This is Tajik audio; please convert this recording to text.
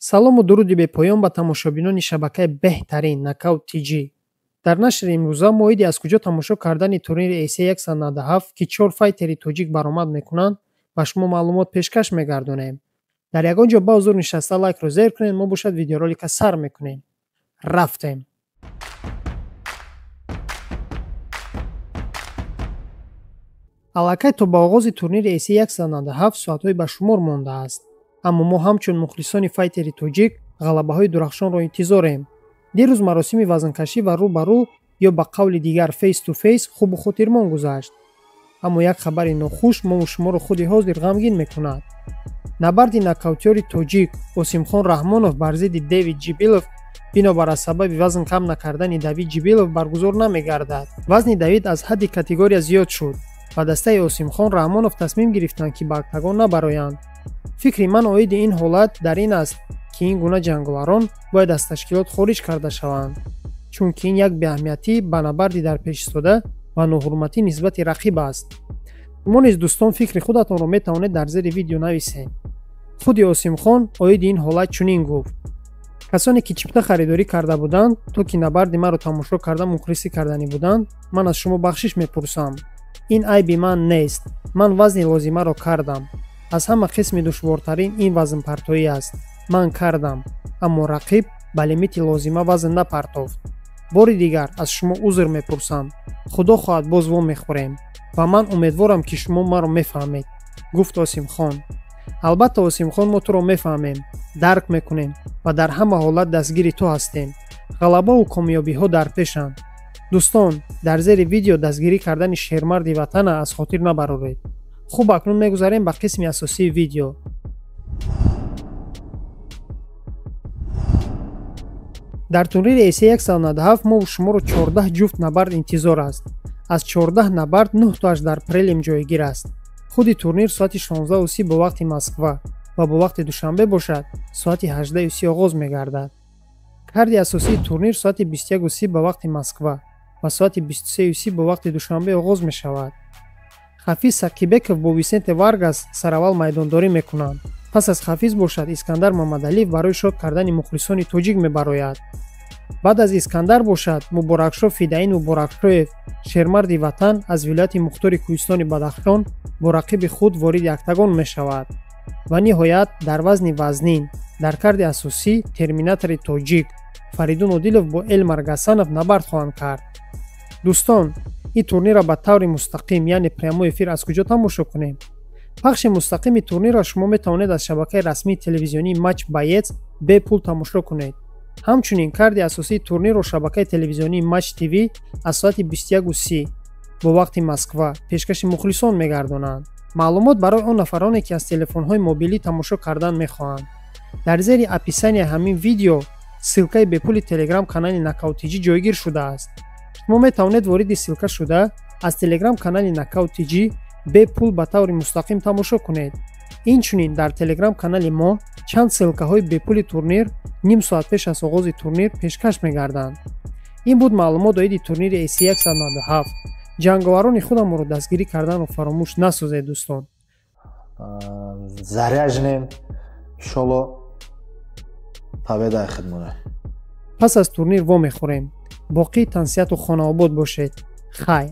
Салому дуруди бепоён ба тамошобинони шабакаи беҳтарин Нокаут ТЖ. Дар нашри имрӯза мо оиди аз куҷо тамошо кардани турнири ACA 197, ки чор файтери тоҷик баромад мекунанд, ба шумо маълумот пешкаш мегардонем. Дар ягон ҷо ба ҳузур нишаста лайкро зер кунед, мо бошад видеоролика сар мекунем. Рафтем. Аллакай то ба оғози турнири ACA 197 соатҳои ба шумор мондааст. Аммо мо ҳамчун мухлисони файтери тоҷик ғалабаҳои дурахшонро интизорем. Дирӯз маросими вазнкашӣ ва рӯ ба рӯ ё ба қавли дигар face to face хубу хотирмон гузашт. Аммо як хабари нохуш мову шуморо худи ҳозир ғамгин мекунад. Набарди нокаутёри тоҷик Осимхон Раҳмонов бар зидди Дэвид Ҷибилов бинобар аз сабаби вазн кам накардани Давид Ҷибилов баргузор намегардад. Вазни Давид аз ҳадди категория зиёд шуд ва дастаи Осимхон Раҳмонов тасмим гирифтанд, ки ба октагон набароянд. Фикри ман оиди ин ҳолат дар ин аст, ки ин гуна ҷанговарон бояд аз ташкилот хориҷ карда шаванд, чунки ин як беаҳамиятӣ ба набарди дар пеш истода ва ноҳурматӣ нисбати рақиб аст. Шумо низ, дӯстон, фикри худатонро метавонед дар зери видео нависед. Худи Осимхон оиди ин ҳолат чунин гуфт: касоне ки чипта харидорӣ карда буданд, то ки набарди маро тамошо карда мухлисӣ карданӣ буданд, ман аз шумо бахшиш мепурсам. Ин айби ман нест. Ман вазни лозимаро кардам. Аз ҳама қисми душвортарин ин вазнпартоӣ аст. Ман кардам, аммо рақиб ба лимити лозима вазн напартофт. Бори дигар аз шумо узр мепурсам. Худо хоҳад, боз вомехӯрем ва ман умедворам, ки шумо маро мефаҳмед, гуфт Осимхон. Албатта, Осимхон, мо туро мефаҳмем, дарк мекунем ва дар ҳама ҳолат дастгири ту ҳастем. Ғалабаву комёбиҳо дар пешанд. Дӯстон, дар зери видео дастгирӣ кардани шермарди ватана аз хотир набароред. Хуб, акнун мегузарем ба қисми асосии видео. Дар турнири ACA 197 мову шуморо 14 ҷуфт набард интизор аст. Аз 14 набард 9 тоаш дар прелим ҷойгир аст. Худи турнир соати 16:30 бо вақти Москва ва бо вақти Душанбе бошад соати 18:30 оғоз мегардад. Карди асосии турнир соати 21:30 ба вақти Москва ва соати 23:30 бо вақти Душанбе оғоз мешавад. Хафиз Сақибеков бо Висенте Варгас сараввал майдондорӣ мекунанд. Пас аз Хафиз бошад Искандар Мамадалиев барои шод кардани мухлисони тоҷик мебарояд. Баъд аз Искандар бошад Муборакшо Фидаин Муборакшоев, шермарди ватан аз вилояти мухтори Кӯҳистони Бадахшон, бо рақиби худ вориди октагон мешавад. Ва ниҳоят дар вазни вазнин дар карди асосӣ терминатори тоҷик Фаридун Одилов бо Элмар Гасанов набард хоҳанд кард. Дӯстон, ин турнирро ба таври мустақим, яъне прямой эфир аз куҷо тамошо кунем? Пахши мустақими турнирро шумо метавонед аз шабакаи расмии телевизионии Матч Боец бепул тамошо кунед. Ҳамчунин карди асосии турнирро шабакаи телевизионии Матч ТВ аз соати 21:30 бо вақти Москва пешкаши мухлисон мегардонанд. Маълумот барои он нафароне, ки аз телефонҳои мобилӣ тамошо кардан мехоҳанд. Дар зери описания ҳамин видео ссылкаи бепули телеграм канали Нокаут ТЖ ҷойгир шудааст. Шумо метавонед вориди ссылка шуда аз телеграм канали Нокаут ТЖ бепул ба таври мустақим тамошо кунед. Инчунин дар телеграм канали мо чанд ссылкаҳои бепули турнир ним соат пеш аз оғози турнир пешкаш мегарданд. Ин буд маълумот оиди турнири ACA 197. Ҷанговарони худамонро дастгирӣ карданро фаромӯш насозед, дӯстон. Заряженем, иншолло, победа хидмона. Пас аз турнир вомехӯрем. Боқӣ тансиҳату хонаобод бошед. Хайр.